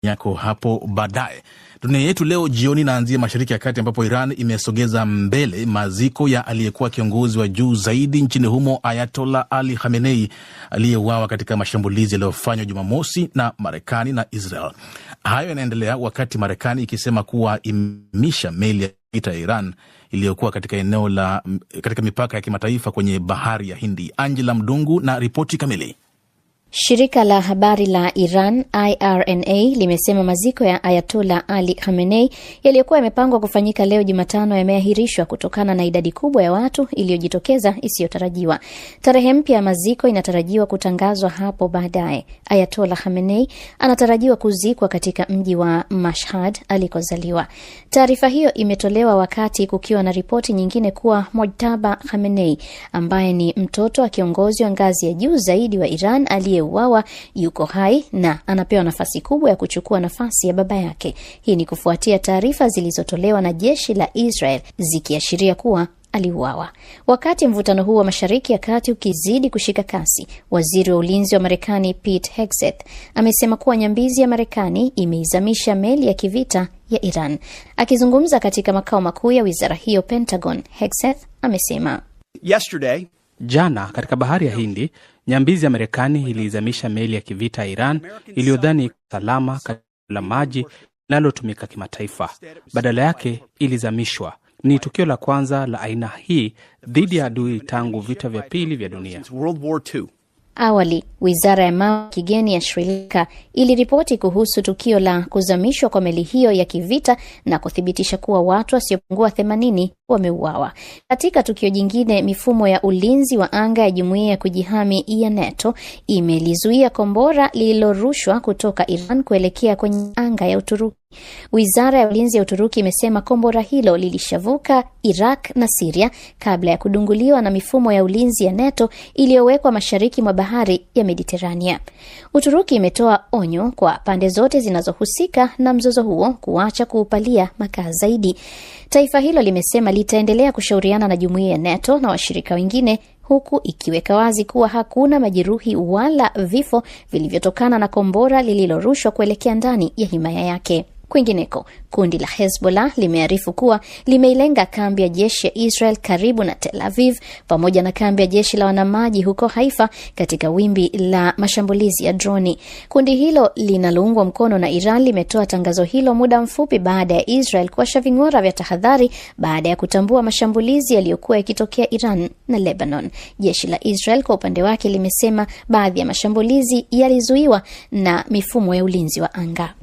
Yako hapo baadaye. Dunia Yetu Leo jioni inaanzia Mashariki ya Kati, ambapo Iran imesogeza mbele maziko ya aliyekuwa kiongozi wa juu zaidi nchini humo, Ayatollah Ali Khamenei, aliyeuawa katika mashambulizi yaliyofanywa Jumamosi na Marekani na Israel. Hayo yanaendelea wakati Marekani ikisema kuwa imemisha meli ya vita ya Iran iliyokuwa katika eneo la katika mipaka ya kimataifa kwenye Bahari ya Hindi. Angela Mdungu na ripoti kamili. Shirika la habari la Iran IRNA limesema maziko ya Ayatollah Ali Khamenei yaliyokuwa yamepangwa kufanyika leo Jumatano yameahirishwa kutokana na idadi kubwa ya watu iliyojitokeza isiyotarajiwa. Tarehe mpya ya maziko inatarajiwa kutangazwa hapo baadaye. Ayatollah Khamenei anatarajiwa kuzikwa katika mji wa Mashhad alikozaliwa. Taarifa hiyo imetolewa wakati kukiwa na ripoti nyingine kuwa Mojtaba Khamenei, ambaye ni mtoto wa kiongozi wa ngazi ya juu zaidi wa Iran aliyeuawa, yuko hai na anapewa nafasi kubwa ya kuchukua nafasi ya baba yake. Hii ni kufuatia taarifa zilizotolewa na jeshi la Israel zikiashiria kuwa aliuawa. Wakati mvutano huu wa Mashariki ya Kati ukizidi kushika kasi, waziri wa ulinzi wa Marekani Pete Hegseth amesema kuwa nyambizi ya Marekani imeizamisha meli ya kivita ya Iran. Akizungumza katika makao makuu ya wizara hiyo, Pentagon, Hegseth amesema: Yesterday, Jana katika Bahari ya Hindi, nyambizi ya Marekani iliizamisha meli ya kivita ya Iran iliyodhani salama katika la maji linalotumika kimataifa. Badala yake ilizamishwa. Ni tukio la kwanza la aina hii dhidi ya adui tangu vita vya pili vya dunia. Since World War II. Awali, wizara ya mambo ya kigeni ya Sri Lanka iliripoti kuhusu tukio la kuzamishwa kwa meli hiyo ya kivita na kuthibitisha kuwa watu wasiopungua 80 wameuawa. Katika tukio jingine, mifumo ya ulinzi wa anga ya jumuiya ya kujihami ya NATO imelizuia kombora lililorushwa kutoka Iran kuelekea kwenye anga ya Uturuki. Wizara ya ulinzi ya Uturuki imesema kombora hilo lilishavuka Iraq na Siria kabla ya kudunguliwa na mifumo ya ulinzi ya NATO iliyowekwa mashariki mwa Bahari ya Mediterania. Uturuki imetoa onyo kwa pande zote zinazohusika na mzozo huo kuacha kuupalia makaa zaidi. Taifa hilo limesema litaendelea kushauriana na jumuiya ya NATO na washirika wengine, huku ikiweka wazi kuwa hakuna majeruhi wala vifo vilivyotokana na kombora lililorushwa kuelekea ndani ya himaya yake. Kwingineko, kundi la Hezbollah limearifu kuwa limeilenga kambi ya jeshi ya Israel karibu na Tel Aviv pamoja na kambi ya jeshi la wanamaji huko Haifa katika wimbi la mashambulizi ya droni. Kundi hilo linaloungwa mkono na Iran limetoa tangazo hilo muda mfupi baada ya Israel kuwasha ving'ora vya tahadhari baada ya kutambua mashambulizi yaliyokuwa yakitokea Iran na Lebanon. Jeshi la Israel kwa upande wake limesema baadhi ya mashambulizi yalizuiwa na mifumo ya ulinzi wa anga.